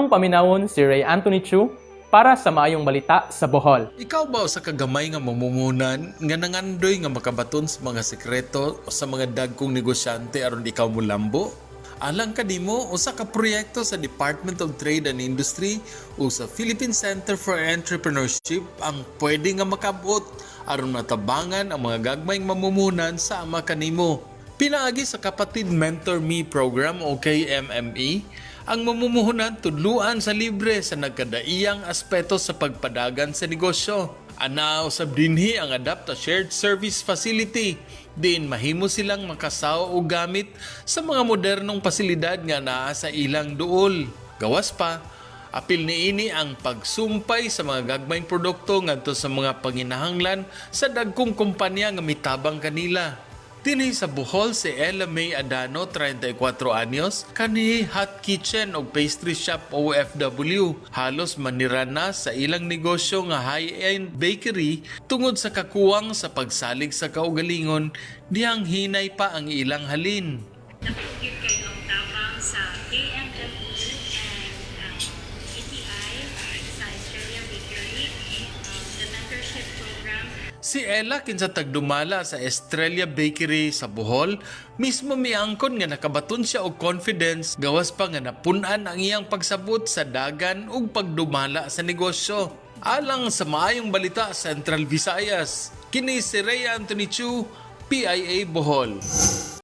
Inyong paminawon si Ray Anthony Chu para sa Maayong Balita sa Bohol. Ikaw ba usa ka gamay nga mamumuhunan nga nangandoy nga makabaton sa mga sekreto sa mga dagkong negosyante aron ikaw molambo? Alang kanimo, usa ka proyekto sa Department of Trade and Industry o sa Philippine Center for Entrepreneurship ang pwede nga makabot aron matabangan ang mga gagmayng mamumuhunan sama kanimo. Pinaagi sa Kapatid Mentor Me Program o KMME, ang mamumuhunan tudluan sa libre sa nagkadaiyang aspeto sa pagpadagan sa negosyo. Ana usab dinhi ang Adapt a Shared Service Facility diin mahimo silang makasaw og gamit sa mga modernong pasilidad nga naa sa ilang duol. Gawas pa, apil niini ang pagsumpay sa mga gagmayng produkto ngadto sa mga panginahanglan sa dagkong kumpanya nga mitabang kanila. Dinhi sa Bohol si Ella May Adano, 34 anyos, kani hot kitchen o pastry shop OFW. Halos manira na sa ilang negosyo nga high-end bakery tungod sa kakuwang sa pagsalig sa kaugalingon, dihang hinay pa ang ilang halin. Dako gyud kayo ang tabang sa KMME and ATI sa Estrella Bakery, the mentorship program. Si Ella, kinsa tagdumala sa Estrella Bakery sa Bohol, mismo miangkon nga nakabaton siya og confidence, gawas pa nga napun-an ang iyang pagsabot sa dagan ug pagdumala sa negosyo. Alang sa Maayong Balita Central Visayas, kini si Ray Anthony Chu, PIA Bohol.